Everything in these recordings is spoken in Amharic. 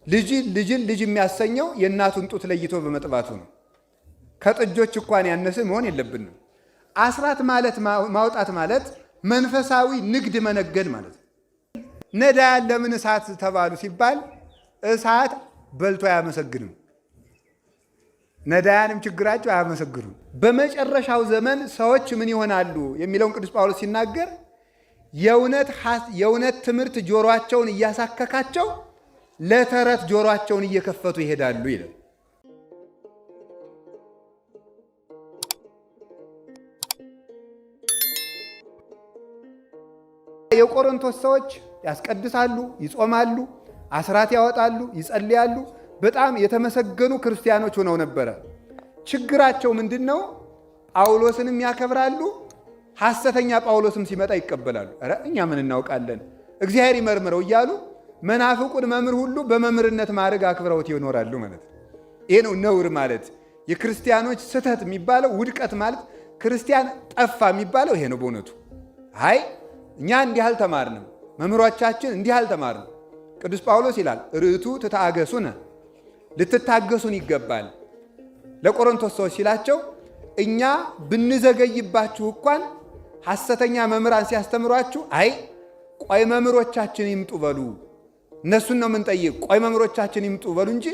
ልጅ ልጅን ልጅ የሚያሰኘው የእናቱን ጡት ለይቶ በመጥባቱ ነው። ከጥጆች እንኳን ያነሰ መሆን የለብንም። አስራት ማለት ማውጣት ማለት መንፈሳዊ ንግድ መነገድ ማለት ነው። ነዳያን ለምን እሳት ተባሉ ሲባል እሳት በልቶ አያመሰግንም። ነዳያንም ችግራቸው አያመሰግኑም። በመጨረሻው ዘመን ሰዎች ምን ይሆናሉ የሚለውን ቅዱስ ጳውሎስ ሲናገር የእውነት ትምህርት ጆሮአቸውን እያሳከካቸው ለተረት ጆሮአቸውን እየከፈቱ ይሄዳሉ ይላል። የቆሮንቶስ ሰዎች ያስቀድሳሉ፣ ይጾማሉ፣ አስራት ያወጣሉ፣ ይጸልያሉ። በጣም የተመሰገኑ ክርስቲያኖች ሆነው ነበረ። ችግራቸው ምንድን ነው? ጳውሎስንም ያከብራሉ፣ ሐሰተኛ ጳውሎስም ሲመጣ ይቀበላሉ። ኧረ እኛ ምን እናውቃለን፣ እግዚአብሔር ይመርምረው እያሉ መናፍቁን መምህር ሁሉ በመምህርነት ማዕረግ አክብረውት ይኖራሉ ማለት ነው። ይሄ ነው ነውር ማለት። የክርስቲያኖች ስህተት የሚባለው ውድቀት ማለት ክርስቲያን ጠፋ የሚባለው ይሄ ነው በእውነቱ። አይ እኛ እንዲህ አልተማርንም፣ መምህሮቻችን እንዲህ አልተማርንም። ቅዱስ ጳውሎስ ይላል ርቱ ትታገሱነ፣ ልትታገሱን ይገባል። ለቆሮንቶስ ሰዎች ሲላቸው እኛ ብንዘገይባችሁ እንኳን ሐሰተኛ መምህራን ሲያስተምሯችሁ አይ ቆይ መምህሮቻችን ይምጡ በሉ፣ እነሱን ነው የምንጠይቅ፣ ቆይ መምህሮቻችን ይምጡ በሉ እንጂ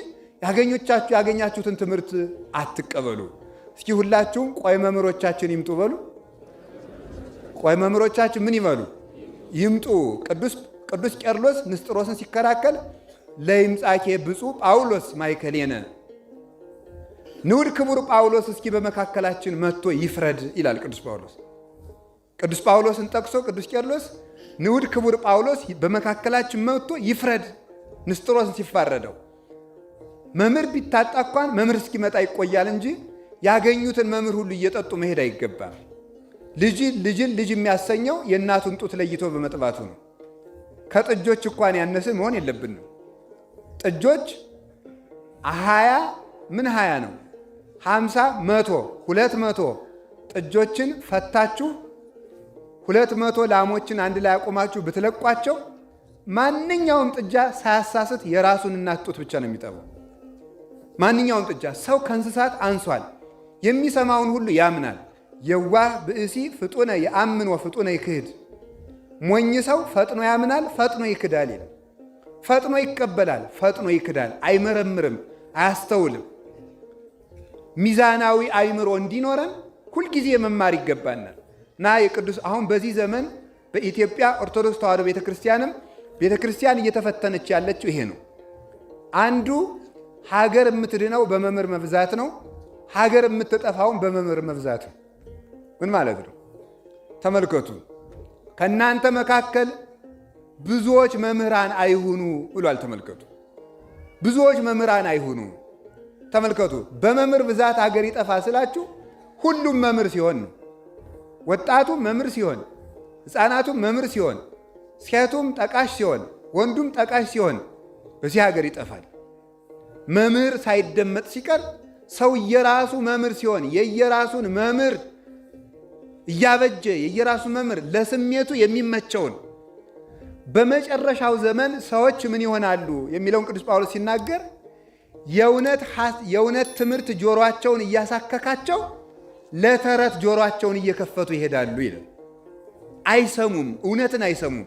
ያገኛችሁትን ትምህርት አትቀበሉ። እስኪ ሁላችሁም ቆይ መምህሮቻችን ይምጡ በሉ። ቆይ መምህሮቻችን ምን ይበሉ? ይምጡ። ቅዱስ ቄርሎስ ንስጥሮስን ሲከራከል ለይምጻኬ ብፁዕ ጳውሎስ ማእከሌነ፣ ንዑድ ክቡር ጳውሎስ እስኪ በመካከላችን መጥቶ ይፍረድ ይላል ቅዱስ ጳውሎስ። ቅዱስ ጳውሎስን ጠቅሶ ቅዱስ ቄርሎስ ንዑድ ክቡር ጳውሎስ በመካከላችን መጥቶ ይፍረድ ንስጥሮስን ሲፋረደው፣ መምህር ቢታጣ እንኳን መምህር እስኪመጣ ይቆያል እንጂ ያገኙትን መምህር ሁሉ እየጠጡ መሄድ አይገባም። ልጅ ልጅን ልጅ የሚያሰኘው የእናቱን ጡት ለይቶ በመጥባቱ ነው። ከጥጆች እንኳን ያነሰ መሆን የለብንም። ጥጆች 20 ምን 20 ነው 50 100 200 ጥጆችን ፈታችሁ 200 ላሞችን አንድ ላይ አቁማችሁ ብትለቋቸው ማንኛውም ጥጃ ሳያሳስት የራሱን እናት ጡት ብቻ ነው የሚጠባው። ማንኛውም ጥጃ ሰው ከእንስሳት አንሷል። የሚሰማውን ሁሉ ያምናል። የዋህ ብእሲ ፍጡነ የአምን ወፍጡነ ይክህድ፣ ሞኝ ሰው ፈጥኖ ያምናል፣ ፈጥኖ ይክዳል ይላል። ፈጥኖ ይቀበላል፣ ፈጥኖ ይክዳል። አይመረምርም፣ አያስተውልም። ሚዛናዊ አይምሮ እንዲኖረን ሁልጊዜ መማር ይገባናል። እና የቅዱስ አሁን በዚህ ዘመን በኢትዮጵያ ኦርቶዶክስ ተዋሕዶ ቤተክርስቲያንም ቤተክርስቲያን እየተፈተነች ያለችው ይሄ ነው። አንዱ ሀገር የምትድነው በመምህር መብዛት ነው። ሀገር የምትጠፋውን በመምህር መብዛት ነው። ምን ማለት ነው? ተመልከቱ። ከእናንተ መካከል ብዙዎች መምህራን አይሁኑ ብሏል። ተመልከቱ። ብዙዎች መምህራን አይሁኑ። ተመልከቱ። በመምህር ብዛት ሀገር ይጠፋ ስላችሁ ሁሉም መምህር ሲሆን ነው። ወጣቱ መምህር ሲሆን፣ ሕፃናቱም መምህር ሲሆን፣ ሴቱም ጠቃሽ ሲሆን፣ ወንዱም ጠቃሽ ሲሆን በዚህ ሀገር ይጠፋል። መምህር ሳይደመጥ ሲቀር ሰው የራሱ መምህር ሲሆን የየራሱን መምህር እያበጀ የየራሱ መምህር ለስሜቱ የሚመቸውን በመጨረሻው ዘመን ሰዎች ምን ይሆናሉ የሚለውን ቅዱስ ጳውሎስ ሲናገር የእውነት ትምህርት ጆሮአቸውን እያሳከካቸው ለተረት ጆሮአቸውን እየከፈቱ ይሄዳሉ ይላል። አይሰሙም፣ እውነትን አይሰሙም።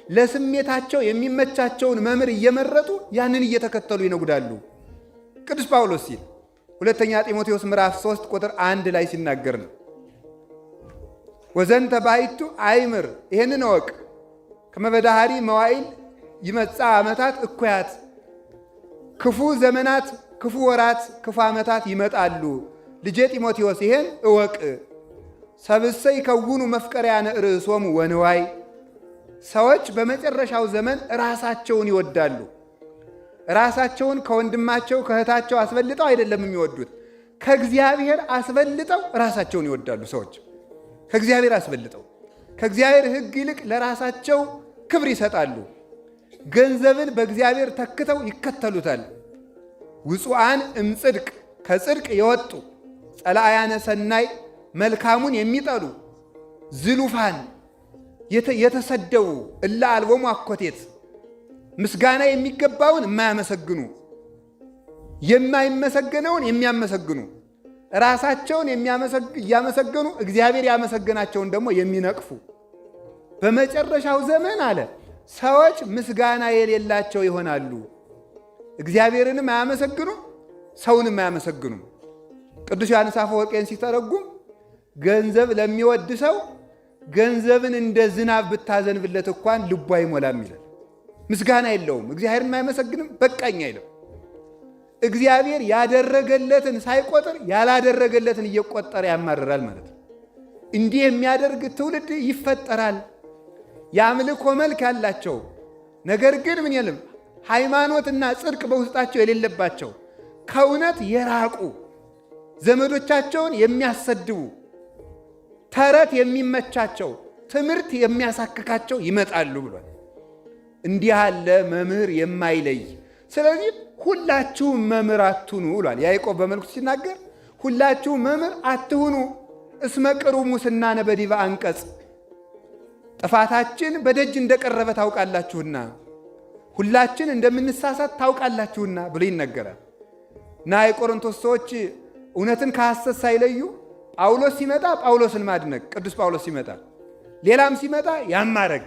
ለስሜታቸው የሚመቻቸውን መምህር እየመረጡ ያንን እየተከተሉ ይነጉዳሉ። ቅዱስ ጳውሎስ ሲል ሁለተኛ ጢሞቴዎስ ምዕራፍ 3 ቁጥር 1 ላይ ሲናገር ነው። ወዘንተ ባሕቱ አይምር፣ ይሄንን እወቅ፣ ከመበዳሃሪ መዋዕል ይመጻ ዓመታት እኩያት፣ ክፉ ዘመናት፣ ክፉ ወራት፣ ክፉ ዓመታት ይመጣሉ። ልጄ ጢሞቴዎስ ይሄን እወቅ። ሰብእሰ ይከውኑ መፍቀሪያነ ርእሶሙ ወንዋይ፣ ሰዎች በመጨረሻው ዘመን ራሳቸውን ይወዳሉ። ራሳቸውን ከወንድማቸው ከእህታቸው አስበልጠው አይደለም የሚወዱት፣ ከእግዚአብሔር አስበልጠው ራሳቸውን ይወዳሉ። ሰዎች ከእግዚአብሔር አስበልጠው ከእግዚአብሔር ሕግ ይልቅ ለራሳቸው ክብር ይሰጣሉ። ገንዘብን በእግዚአብሔር ተክተው ይከተሉታል። ውፁአን እምጽድቅ ከጽድቅ የወጡ ጸላእያነ ሰናይ መልካሙን የሚጠሉ ዝሉፋን የተሰደቡ እለ አልቦሙ አኮቴት ምስጋና የሚገባውን የማያመሰግኑ፣ የማይመሰገነውን የሚያመሰግኑ፣ ራሳቸውን እያመሰገኑ እግዚአብሔር ያመሰገናቸውን ደግሞ የሚነቅፉ፣ በመጨረሻው ዘመን አለ ሰዎች ምስጋና የሌላቸው ይሆናሉ። እግዚአብሔርንም አያመሰግኑም፣ ሰውንም አያመሰግኑም። ቅዱስ ዮሐንስ አፈወርቄን ሲተረጉም ገንዘብ ለሚወድ ሰው ገንዘብን እንደ ዝናብ ብታዘንብለት እንኳን ልቡ አይሞላም ይላል። ምስጋና የለውም። እግዚአብሔርን አያመሰግንም፣ በቃኝ አይልም። እግዚአብሔር ያደረገለትን ሳይቆጥር ያላደረገለትን እየቆጠረ ያማርራል ማለት ነው። እንዲህ የሚያደርግ ትውልድ ይፈጠራል። የአምልኮ መልክ ያላቸው ነገር ግን ምን የለም ሃይማኖትና ጽድቅ በውስጣቸው የሌለባቸው፣ ከእውነት የራቁ፣ ዘመዶቻቸውን የሚያሰድቡ፣ ተረት የሚመቻቸው፣ ትምህርት የሚያሳክካቸው ይመጣሉ ብሏል። እንዲህ ያለ መምህር የማይለይ፣ ስለዚህ ሁላችሁም መምህር አትሁኑ ብሏል። ያዕቆብ በመልእክቱ ሲናገር ሁላችሁም መምህር አትሁኑ፣ እስመ ቅሩብ ሙስናነ በዲበ አንቀጽ፣ ጥፋታችን በደጅ እንደቀረበ ታውቃላችሁና፣ ሁላችን እንደምንሳሳት ታውቃላችሁና ብሎ ይነገራል። እና የቆሮንቶስ ሰዎች እውነትን ከሐሰት ሳይለዩ ጳውሎስ ሲመጣ ጳውሎስን ማድነቅ፣ ቅዱስ ጳውሎስ ሲመጣ፣ ሌላም ሲመጣ ያማረግ፣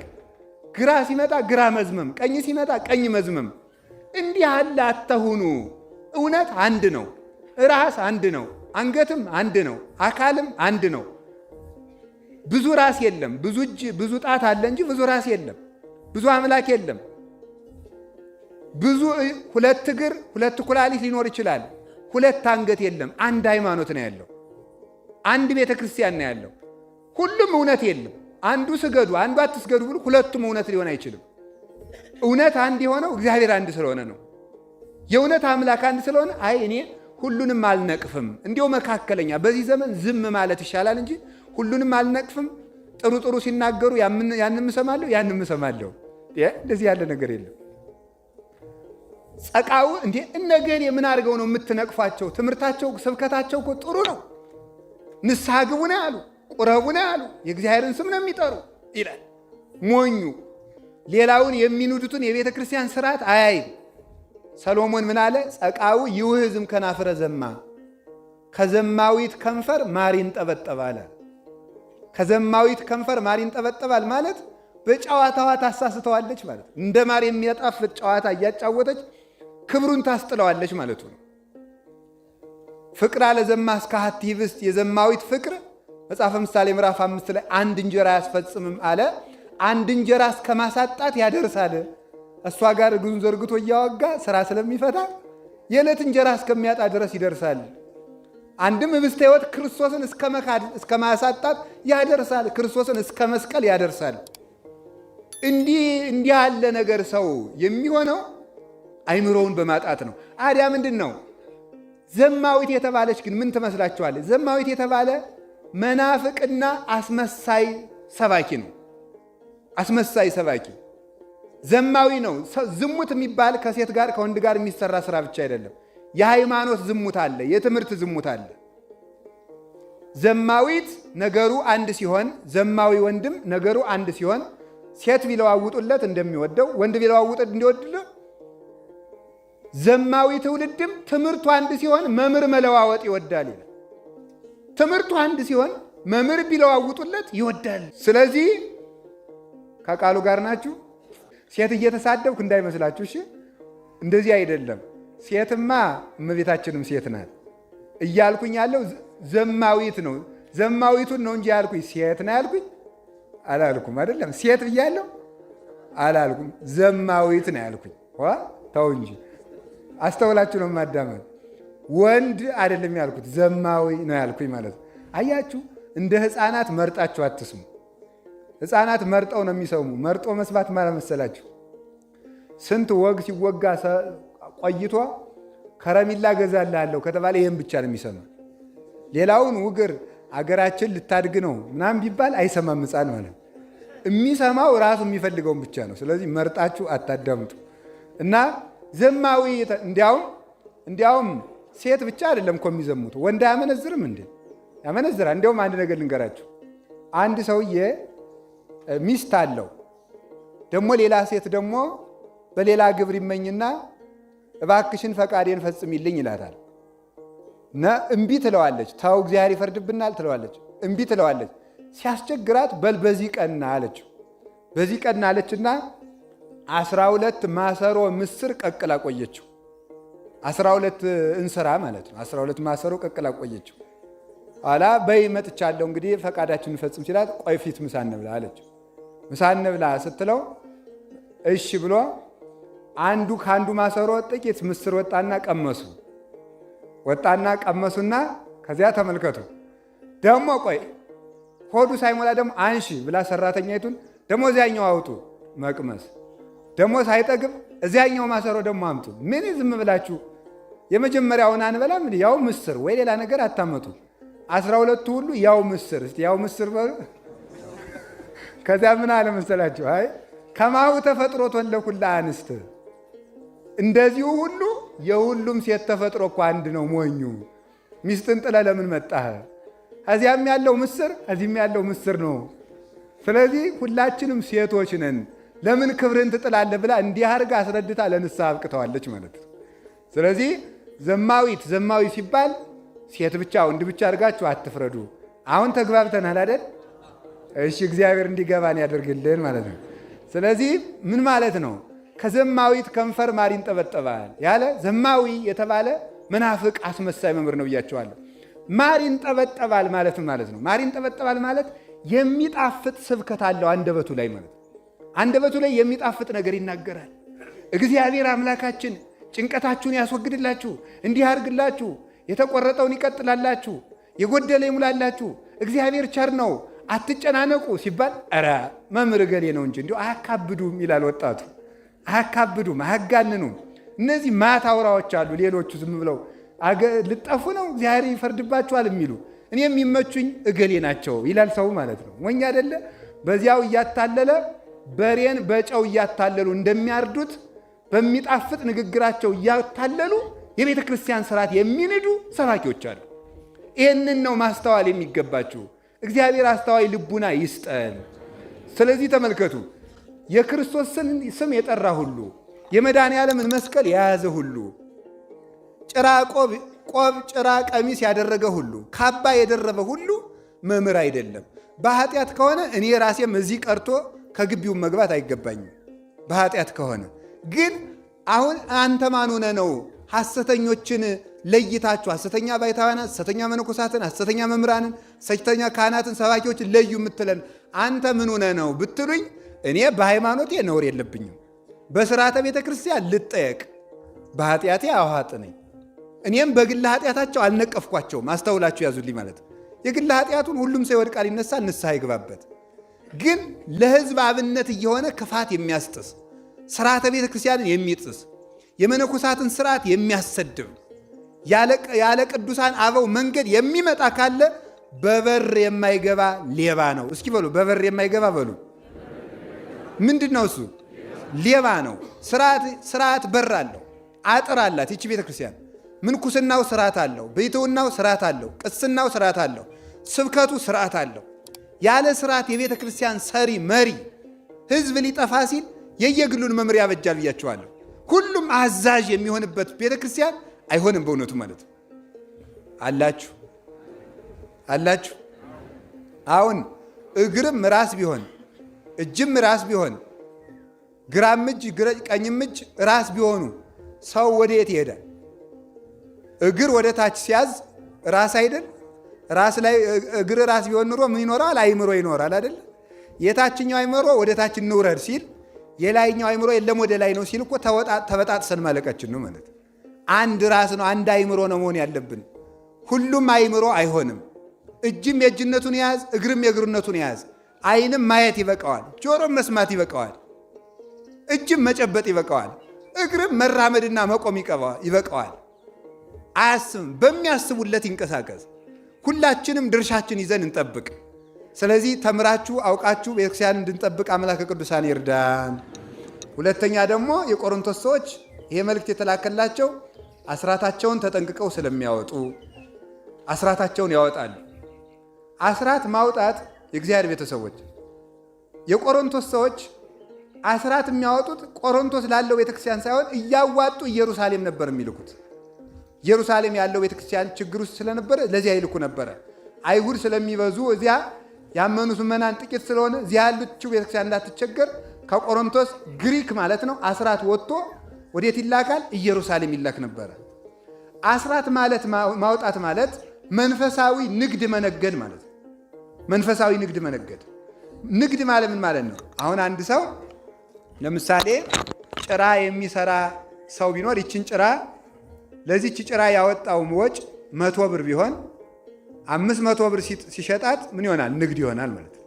ግራ ሲመጣ ግራ መዝመም፣ ቀኝ ሲመጣ ቀኝ መዝመም፣ እንዲህ ያለ አተሁኑ። እውነት አንድ ነው፣ ራስ አንድ ነው፣ አንገትም አንድ ነው፣ አካልም አንድ ነው። ብዙ ራስ የለም። ብዙ እጅ ብዙ ጣት አለ እንጂ ብዙ ራስ የለም። ብዙ አምላክ የለም። ብዙ ሁለት እግር ሁለት ኩላሊት ሊኖር ይችላል። ሁለት አንገት የለም። አንድ ሃይማኖት ነው ያለው። አንድ ቤተ ክርስቲያን ነው ያለው። ሁሉም እውነት የለም። አንዱ ስገዱ አንዱ አትስገዱ ብሎ ሁለቱም እውነት ሊሆን አይችልም። እውነት አንድ የሆነው እግዚአብሔር አንድ ስለሆነ ነው። የእውነት አምላክ አንድ ስለሆነ አይ እኔ ሁሉንም አልነቅፍም፣ እንዲያው መካከለኛ በዚህ ዘመን ዝም ማለት ይሻላል እንጂ ሁሉንም አልነቅፍም። ጥሩ ጥሩ ሲናገሩ ያንም እሰማለሁ ያንም እሰማለሁ። እንደዚህ ያለ ነገር የለም። ጸቃው እንዴ እነገሌ ምን አድርገው ነው የምትነቅፏቸው? ትምህርታቸው ስብከታቸው እኮ ጥሩ ነው። ንስሐ ግቡ ነው ያሉ፣ ቁረቡ ነው ያሉ፣ የእግዚአብሔርን ስም ነው የሚጠሩ ይላል ሞኙ። ሌላውን የሚንዱትን የቤተ ክርስቲያን ስርዓት አያይም። ሰሎሞን ምን አለ? ጸቃው ይውህዝም ከናፍረ ዘማ፣ ከዘማዊት ከንፈር ማር ይንጠበጠባል። ከዘማዊት ከንፈር ማር ይንጠበጠባል ማለት በጨዋታዋ ታሳስተዋለች ማለት፣ እንደ ማር የሚያጣፍጥ ጨዋታ እያጫወተች ክብሩን ታስጥለዋለች ማለቱ ነው። ፍቅር አለ ዘማ እስከ ሀቲ ህብስት፣ የዘማዊት ፍቅር መጽሐፈ ምሳሌ ምዕራፍ 5 ላይ አንድ እንጀራ አያስፈጽምም አለ። አንድ እንጀራ እስከ ማሳጣት ያደርሳል። እሷ ጋር እግሩን ዘርግቶ እያወጋ ስራ ስለሚፈታ የዕለት እንጀራ እስከሚያጣ ድረስ ይደርሳል። አንድም ህብስተ ሕይወት ክርስቶስን እስከ መካድ እስከ ማሳጣት ያደርሳል። ክርስቶስን እስከ መስቀል ያደርሳል። እንዲህ እንዲህ ያለ ነገር ሰው የሚሆነው አይምሮውን በማጣት ነው። አዲያ ምንድን ነው? ዘማዊት የተባለች ግን ምን ትመስላችኋለች? ዘማዊት የተባለ መናፍቅና አስመሳይ ሰባኪ ነው። አስመሳይ ሰባኪ ዘማዊ ነው። ዝሙት የሚባል ከሴት ጋር ከወንድ ጋር የሚሰራ ስራ ብቻ አይደለም። የሃይማኖት ዝሙት አለ፣ የትምህርት ዝሙት አለ። ዘማዊት ነገሩ አንድ ሲሆን፣ ዘማዊ ወንድም ነገሩ አንድ ሲሆን፣ ሴት ቢለዋውጡለት እንደሚወደው ወንድ ቢለዋውጡለት እንዲወድለት፣ ዘማዊ ትውልድም ትምህርቱ አንድ ሲሆን መምህር መለዋወጥ ይወዳል ይላል። ትምህርቱ አንድ ሲሆን መምህር ቢለዋውጡለት ይወዳል። ስለዚህ ከቃሉ ጋር ናችሁ። ሴት እየተሳደብኩ እንዳይመስላችሁ እሺ። እንደዚህ አይደለም። ሴትማ እመቤታችንም ሴት ናት እያልኩኝ ያለው ዘማዊት ነው። ዘማዊቱን ነው እንጂ ያልኩኝ ሴት ነው ያልኩኝ አላልኩም። አይደለም ሴት ብያለሁ አላልኩም። ዘማዊት ነው ያልኩኝ። ተው እንጂ አስተውላችሁ ነው ማዳመጥ። ወንድ አይደለም ያልኩት ዘማዊ ነው ያልኩኝ ማለት ነው። አያችሁ፣ እንደ ሕፃናት መርጣችሁ አትስሙ። ሕፃናት መርጠው ነው የሚሰሙ። መርጦ መስማት ማለት መሰላችሁ ስንት ወግ ሲወጋ ቆይቶ ከረሚላ ገዛልሃለሁ ከተባለ ይህን ብቻ ነው የሚሰማ። ሌላውን ውግር አገራችን ልታድግ ነው ምናምን ቢባል አይሰማም ሕፃን ማለት የሚሰማው ራሱ የሚፈልገውን ብቻ ነው። ስለዚህ መርጣችሁ አታዳምጡ እና ዘማዊ እንዲያውም ሴት ብቻ አይደለም እኮ የሚዘሙት፣ ወንድ አያመነዝርም እንዴ? ያመነዝራል። እንዲያውም አንድ ነገር ልንገራችሁ። አንድ ሰውዬ ሚስት አለው፣ ደግሞ ሌላ ሴት ደግሞ በሌላ ግብር ይመኝና እባክሽን ፈቃዴን ፈጽሚልኝ ይላታል። እምቢ ትለዋለች። ተው እግዚአብሔር ይፈርድብናል ትለዋለች። እምቢ ትለዋለች። ሲያስቸግራት በል በዚህ ቀና አለችው። በዚህ ቀና አለችና 12 ማሰሮ ምስር ቀቅላ ቆየችው። 12 እንስራ ማለት ነው። 12 ማሰሮ ቀቅላ ቆየችው። ኋላ በይ መጥቻለሁ እንግዲህ ፈቃዳችንን ፈጽም ሲላት፣ ቆይ ፊት ምሳ እንብላ አለችው። ምሳ እንብላ ስትለው እሺ ብሎ አንዱ ከአንዱ ማሰሮ ጥቂት ምስር ወጣና ቀመሱ። ወጣና ቀመሱና ከዚያ ተመልከቱ ደግሞ ቆይ ሆዱ ሳይሞላ ደግሞ አንሺ ብላ ሰራተኛይቱን ደግሞ እዚያኛው አውጡ መቅመስ ደግሞ ሳይጠግብ እዚያኛው ማሰሮ ደግሞ አምጡ። ምን ዝም ብላችሁ የመጀመሪያውን አንበላም? ያው ምስር ወይ ሌላ ነገር አታመጡ። 12ቱ ሁሉ ያው ምስር፣ እስቲ ያው ምስር በሉ። ከዚያ ምን አለ መሰላችሁ? አይ ከማሁ ተፈጥሮ ለኩላ አንስት፣ እንደዚሁ ሁሉ የሁሉም ሴት ተፈጥሮ እኮ አንድ ነው። ሞኙ ሚስትን ጥለህ ለምን መጣህ? ከዚያም ያለው ምስር ከዚህም ያለው ምስር ነው። ስለዚህ ሁላችንም ሴቶች ነን። ለምን ክብርን ትጥላለህ ብላ እንዲህ አድርጋ አስረድታ ለንስሐ አብቅተዋለች ማለት ነው። ስለዚህ ዘማዊት ዘማዊ ሲባል ሴት ብቻ ወንድ ብቻ አድርጋችሁ አትፍረዱ። አሁን ተግባብተናል አይደል? እሺ፣ እግዚአብሔር እንዲገባን ያደርግልን ማለት ነው። ስለዚህ ምን ማለት ነው? ከዘማዊት ከንፈር ማር ይንጠበጠባል ያለ ዘማዊ የተባለ መናፍቅ አስመሳይ መምህር ነው ብያቸዋለሁ። ማር ይንጠበጠባል ማለት ማለት ነው። ማር ይንጠበጠባል ማለት የሚጣፍጥ ስብከት አለው አንደበቱ ላይ ማለት ነው። አንደበቱ ላይ የሚጣፍጥ ነገር ይናገራል። እግዚአብሔር አምላካችን ጭንቀታችሁን ያስወግድላችሁ፣ እንዲህ ያርግላችሁ፣ የተቆረጠውን ይቀጥላላችሁ፣ የጎደለ ይሙላላችሁ፣ እግዚአብሔር ቸር ነው፣ አትጨናነቁ ሲባል ኧረ መምህር እገሌ ነው እንጂ እንዲሁ አያካብዱም ይላል ወጣቱ። አያካብዱም፣ አያጋንኑም። እነዚህ ማታውራዎች አሉ። ሌሎቹ ዝም ብለው ልጠፉ ነው እግዚአብሔር ይፈርድባችኋል የሚሉ እኔ የሚመቹኝ እገሌ ናቸው ይላል ሰው ማለት ነው። ሞኝ አይደለ? በዚያው እያታለለ በሬን በጨው እያታለሉ እንደሚያርዱት በሚጣፍጥ ንግግራቸው እያታለሉ የቤተ ክርስቲያን ስርዓት የሚንዱ ሰባኪዎች አሉ። ይህንን ነው ማስተዋል የሚገባችሁ። እግዚአብሔር አስተዋይ ልቡና ይስጠን። ስለዚህ ተመልከቱ፣ የክርስቶስን ስም የጠራ ሁሉ፣ የመድኃኔ ዓለምን መስቀል የያዘ ሁሉ፣ ጭራ ቆብ ጭራ ቀሚስ ያደረገ ሁሉ፣ ካባ የደረበ ሁሉ መምህር አይደለም። በኃጢአት ከሆነ እኔ ራሴም እዚህ ቀርቶ ከግቢው መግባት አይገባኝም። በኃጢአት ከሆነ ግን አሁን አንተ ማን ሆነህ ነው ሐሰተኞችን ለይታችሁ ሐሰተኛ ባይታውያንን፣ ሐሰተኛ መነኮሳትን፣ ሐሰተኛ መምህራንን፣ ሐሰተኛ ካህናትን፣ ሰባኪዎችን ለዩ የምትለን አንተ ምን ሆነህ ነው ብትሉኝ፣ እኔ በሃይማኖቴ ነውር የለብኝም። በስርዓተ ቤተ ክርስቲያን ልጠየቅ፣ በኃጢአቴ አዋጥ ነኝ። እኔም በግል ኃጢአታቸው አልነቀፍኳቸውም። አስተውላችሁ ያዙልኝ ማለት የግል ኃጢአቱን ሁሉም ሰው ይወድቃል፣ ይነሳል፣ ንስሐ ይግባበት። ግን ለሕዝብ አብነት እየሆነ ክፋት የሚያስጥስ፣ ስርዓተ ቤተ ክርስቲያንን የሚጥስ፣ የመነኮሳትን ስርዓት የሚያሰድብ፣ ያለ ቅዱሳን አበው መንገድ የሚመጣ ካለ በበር የማይገባ ሌባ ነው። እስኪ በሉ በበር የማይገባ በሉ። ምንድን ነው እሱ? ሌባ ነው። ስርዓት በር አለው፣ አጥር አላት ይቺ ቤተ ክርስቲያን። ምንኩስናው ስርዓት አለው፣ ብሕትውናው ስርዓት አለው፣ ቅስናው ስርዓት አለው፣ ስብከቱ ስርዓት አለው። ያለ ስርዓት የቤተ ክርስቲያን ሰሪ መሪ ህዝብ ሊጠፋ ሲል የየግሉን መምሪያ ያበጃል ብያቸዋለሁ። ሁሉም አዛዥ የሚሆንበት ቤተ ክርስቲያን አይሆንም በእውነቱ ማለት ነው። አላችሁ አላችሁ። አሁን እግርም ራስ ቢሆን እጅም ራስ ቢሆን ግራም እጅ ቀኝም እጅ ራስ ቢሆኑ ሰው ወደ የት ይሄዳል? እግር ወደ ታች ሲያዝ ራስ አይደል? ራስ ላይ እግር ራስ ቢሆን ኑሮ ምን ይኖራል? አይምሮ ይኖራል አይደል? የታችኛው አይምሮ ወደ ታች እንውረድ ሲል የላይኛው አይምሮ የለም ወደ ላይ ነው ሲል እኮ ተበጣጥሰን ማለቃችን ነው ማለት። አንድ ራስ ነው፣ አንድ አይምሮ ነው መሆን ያለብን። ሁሉም አይምሮ አይሆንም። እጅም የእጅነቱን የያዝ፣ እግርም የእግርነቱን የያዝ። ዓይንም ማየት ይበቃዋል፣ ጆሮም መስማት ይበቃዋል፣ እጅም መጨበጥ ይበቃዋል፣ እግርም መራመድና መቆም ይበቃዋል። አያስብም፣ በሚያስቡለት ይንቀሳቀስ። ሁላችንም ድርሻችን ይዘን እንጠብቅ። ስለዚህ ተምራችሁ አውቃችሁ ቤተክርስቲያን እንድንጠብቅ አምላከ ቅዱሳን ይርዳን። ሁለተኛ ደግሞ የቆሮንቶስ ሰዎች ይሄ መልእክት የተላከላቸው አስራታቸውን ተጠንቅቀው ስለሚያወጡ አስራታቸውን ያወጣሉ። አስራት ማውጣት የእግዚአብሔር ቤተሰቦች የቆሮንቶስ ሰዎች አስራት የሚያወጡት ቆሮንቶስ ላለው ቤተክርስቲያን ሳይሆን እያዋጡ ኢየሩሳሌም ነበር የሚልኩት። ኢየሩሳሌም ያለው ቤተክርስቲያን ችግር ውስጥ ስለነበረ ለዚያ ይልኩ ነበረ። አይሁድ ስለሚበዙ እዚያ ያመኑት ምዕመናን ጥቂት ስለሆነ እዚያ ያለችው ቤተክርስቲያን እንዳትቸገር ከቆሮንቶስ ግሪክ ማለት ነው አስራት ወጥቶ ወዴት ይላካል? ኢየሩሳሌም ይላክ ነበረ። አስራት ማለት ማውጣት ማለት መንፈሳዊ ንግድ መነገድ ማለት ነው። መንፈሳዊ ንግድ መነገድ። ንግድ ማለት ምን ማለት ነው? አሁን አንድ ሰው ለምሳሌ ጭራ የሚሰራ ሰው ቢኖር ይችን ጭራ ለዚች ጭራ ያወጣው ወጭ 100 ብር ቢሆን 500 ብር ሲሸጣት ምን ይሆናል? ንግድ ይሆናል ማለት ነው።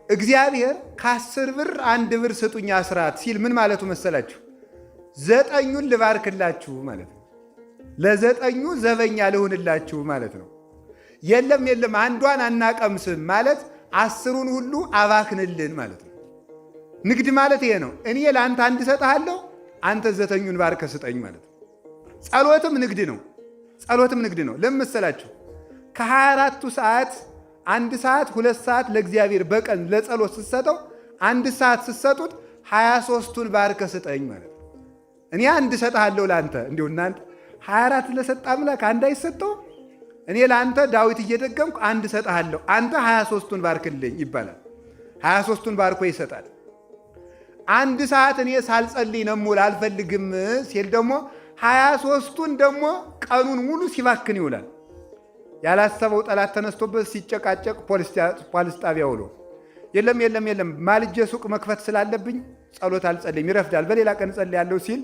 እግዚአብሔር ከ10 ብር 1 ብር ስጡኝ አስራት ሲል ምን ማለቱ መሰላችሁ? ዘጠኙን ልባርክላችሁ ማለት ነው። ለዘጠኙ ዘበኛ ልሁንላችሁ ማለት ነው። የለም የለም አንዷን አናቀምስም ማለት 10ሩን ሁሉ አባክንልን ማለት ነው። ንግድ ማለት ይሄ ነው። እኔ ለአንተ አንድ እሰጥሃለሁ፣ አንተ ዘጠኙን ባርከ ስጠኝ ማለት ነው። ጸሎትም ንግድ ነው። ጸሎትም ንግድ ነው። ለምን መሰላችሁ? ከ24ቱ ሰዓት 1 ሰዓት 2 ሰዓት ለእግዚአብሔር በቀን ለጸሎት ስትሰጠው 1 ሰዓት ስትሰጡት 23ቱን ባርከ ስጠኝ ማለት ነው። እኔ አንድ እሰጥሃለሁ ለአንተ። እንዲሁ እናንተ 24 ለሰጠ አምላክ አንድ አይሰጠው? እኔ ለአንተ ዳዊት እየደገምኩ አንድ እሰጥሃለሁ፣ አንተ 23ቱን ባርክልኝ ይባላል። 23ቱን ባርኮ ይሰጣል። 1 ሰዓት እኔ ሳልጸልይ ነው የምውል አልፈልግም ሲል ደግሞ 23ቱን ደግሞ ቀኑን ሙሉ ሲባክን ይውላል። ያላሰበው ጠላት ተነስቶበት ሲጨቃጨቅ ፖሊስ ጣቢያ ውሎ የለም የለም የለም ማልጄ ሱቅ መክፈት ስላለብኝ ጸሎት አልጸልይም፣ ይረፍዳል፣ በሌላ ቀን እጸልያለሁ ሲል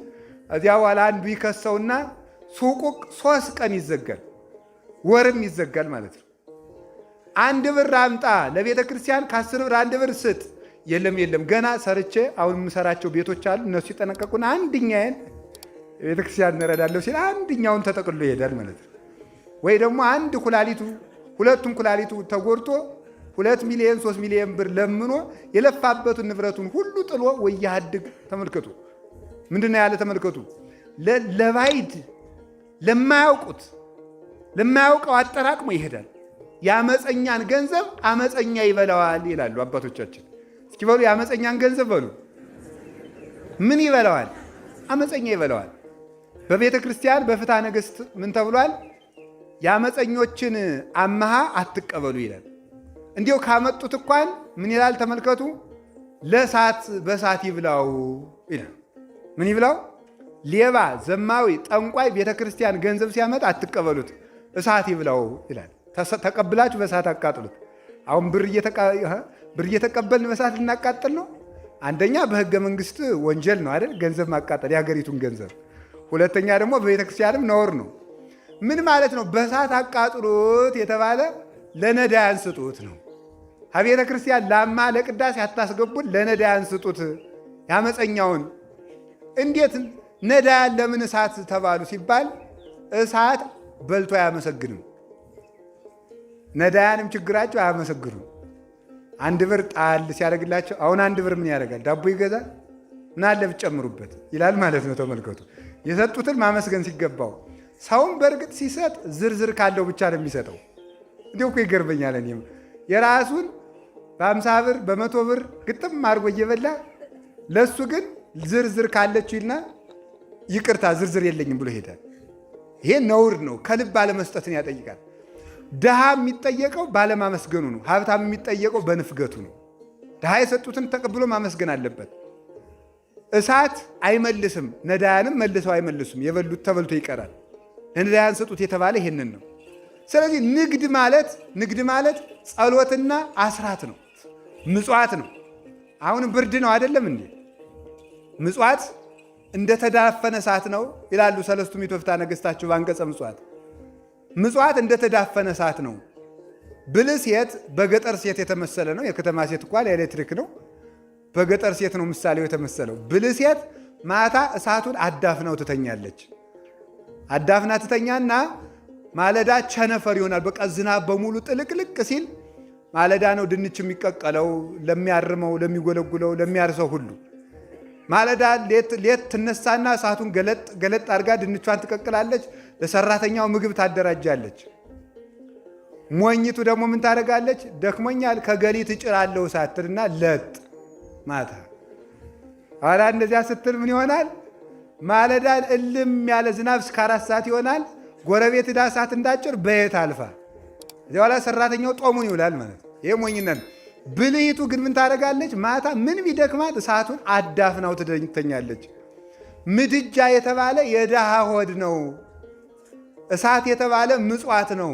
እዚያ በኋላ አንዱ ይከሰውና ሱቁ 3 ቀን ይዘጋል፣ ወርም ይዘጋል ማለት ነው። 1 ብር አምጣ ለቤተ ክርስቲያን ከ10 ብር 1 ብር ስጥ። የለም የለም ገና ሰርቼ አሁን የምሰራቸው ቤቶች አሉ እነሱ ይጠነቀቁና አንድኛዬን ቤተ ክርስቲያን እንረዳለሁ ሲል አንድኛውን ተጠቅሎ ይሄዳል ማለት ነው። ወይ ደግሞ አንድ ኩላሊቱ ሁለቱም ኩላሊቱ ተጎድቶ 2 ሚሊዮን 3 ሚሊዮን ብር ለምኖ የለፋበትን ንብረቱን ሁሉ ጥሎ ወያድግ። ተመልከቱ፣ ምንድን ነው ያለ? ተመልከቱ። ለባይድ ለማያውቁት ለማያውቀው አጠራቅሞ ይሄዳል። የአመፀኛን ገንዘብ አመፀኛ ይበላዋል ይላሉ አባቶቻችን። እስኪ በሉ የአመፀኛን ገንዘብ በሉ። ምን ይበላዋል? አመፀኛ ይበላዋል። በቤተ ክርስቲያን በፍትሐ ነገሥት ምን ተብሏል? የአመፀኞችን አመሃ አትቀበሉ ይላል። እንዲሁ ካመጡት እንኳን ምን ይላል? ተመልከቱ። ለእሳት በእሳት ይብላው ይላል። ምን ይብላው? ሌባ፣ ዘማዊ፣ ጠንቋይ ቤተ ክርስቲያን ገንዘብ ሲያመጣ አትቀበሉት፣ እሳት ይብላው ይላል። ተቀብላችሁ በእሳት አቃጥሉት። አሁን ብር እየተቀበልን በእሳት ልናቃጥል ነው። አንደኛ በሕገ መንግስት ወንጀል ነው አይደል? ገንዘብ ማቃጠል የሀገሪቱን ገንዘብ። ሁለተኛ ደግሞ በቤተ ክርስቲያንም ነውር ነው። ምን ማለት ነው? በእሳት አቃጥሉት የተባለ ለነዳያን ስጡት ነው። ከቤተ ክርስቲያን ላማ ለቅዳሴ አታስገቡን፣ ለነዳያን ስጡት። ያመፀኛውን እንዴት ነዳያን ለምን እሳት ተባሉ ሲባል እሳት በልቶ አያመሰግንም። ነዳያንም ችግራቸው አያመሰግኑም። 1 ብር ጣል ሲያደርግላቸው አሁን 1 ብር ምን ያደርጋል? ዳቦ ይገዛል። ምን አለ ብትጨምሩበት ይላል ማለት ነው። ተመልከቱ፣ የሰጡትን ማመስገን ሲገባው ሰውም በእርግጥ ሲሰጥ ዝርዝር ካለው ብቻ ነው የሚሰጠው። እንዲሁ እኮ ይገርመኛል። እኔም የራሱን በ50 ብር በ100 ብር ግጥም አድርጎ እየበላ ለእሱ ግን ዝርዝር ካለችው ይልና ይቅርታ ዝርዝር የለኝም ብሎ ሄዳል። ይሄ ነውር ነው። ከልብ አለመስጠትን ያጠይቃል። ድሃ የሚጠየቀው ባለማመስገኑ ነው። ሀብታም የሚጠየቀው በንፍገቱ ነው። ድሃ የሰጡትን ተቀብሎ ማመስገን አለበት። እሳት አይመልስም፣ ነዳያንም መልሰው አይመልሱም። የበሉት ተበልቶ ይቀራል። ለነዳያን ስጡት የተባለ ይሄንን ነው። ስለዚህ ንግድ ማለት ጸሎትና አስራት ነው፣ ምጽዋት ነው። አሁን ብርድ ነው አይደለም እንዴ? ምጽዋት እንደተዳፈነ እሳት ነው ይላሉ ሰለስቱ ምዕት ወፍትሐ ነገሥታቸው በአንቀጸ ምጽዋት። ምጽዋት እንደተዳፈነ እሳት ነው። ብልህ ሴት በገጠር ሴት የተመሰለ ነው። የከተማ ሴት እንኳን ኤሌክትሪክ ነው። በገጠር ሴት ነው ምሳሌው የተመሰለው። ብልህ ሴት ማታ እሳቱን አዳፍናው ትተኛለች። አዳፍና ትተኛና ማለዳ ቸነፈር ይሆናል። በቃ ዝናብ በሙሉ ጥልቅልቅ ሲል ማለዳ ነው ድንች የሚቀቀለው ለሚያርመው፣ ለሚጎለጉለው፣ ለሚያርሰው ሁሉ ማለዳ ሌት ትነሳና እሳቱን ገለጥ ገለጥ አድርጋ ድንቿን ትቀቅላለች። ለሰራተኛው ምግብ ታደራጃለች። ሞኝቱ ደግሞ ምን ታደርጋለች? ደክሞኛል ከገሊት እጭራለሁ እሳት ትልና ለጥ ማታ ኋላ እንደዚያ ስትል ምን ይሆናል? ማለዳን እልም ያለ ዝናብ እስከ 4 ሰዓት ይሆናል። ጎረቤት ዕዳ እሳት እንዳጭር በየት አልፋ እዚያ ኋላ ሰራተኛው ጦሙን ይውላል ማለት ነው። ይሄ ሞኝነት ነው። ብልሂቱ ግን ምን ታደርጋለች? ማታ ምን ቢደክማት እሳቱን አዳፍናው ትተኛለች። ምድጃ የተባለ የድሃ ሆድ ነው። እሳት የተባለ ምጽዋት ነው።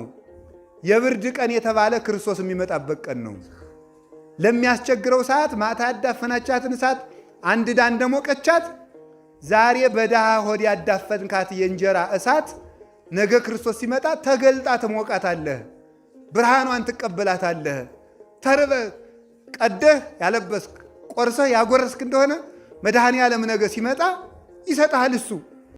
የብርድ ቀን የተባለ ክርስቶስ የሚመጣበት ቀን ነው። ለሚያስቸግረው ሰዓት ማታ ያዳፈናቻትን እሳት አንድዳ እንደሞቀቻት ዛሬ በድሃ ሆድ ያዳፈንካት የእንጀራ እሳት ነገ ክርስቶስ ሲመጣ ተገልጣ ትሞቃታለህ፣ ብርሃኗን ትቀበላታለህ። ተርበህ ቀደህ ያለበስክ ቆርሰህ ያጎረስክ እንደሆነ መድኃኔ ዓለም ነገ ሲመጣ ይሰጥሃል እሱ።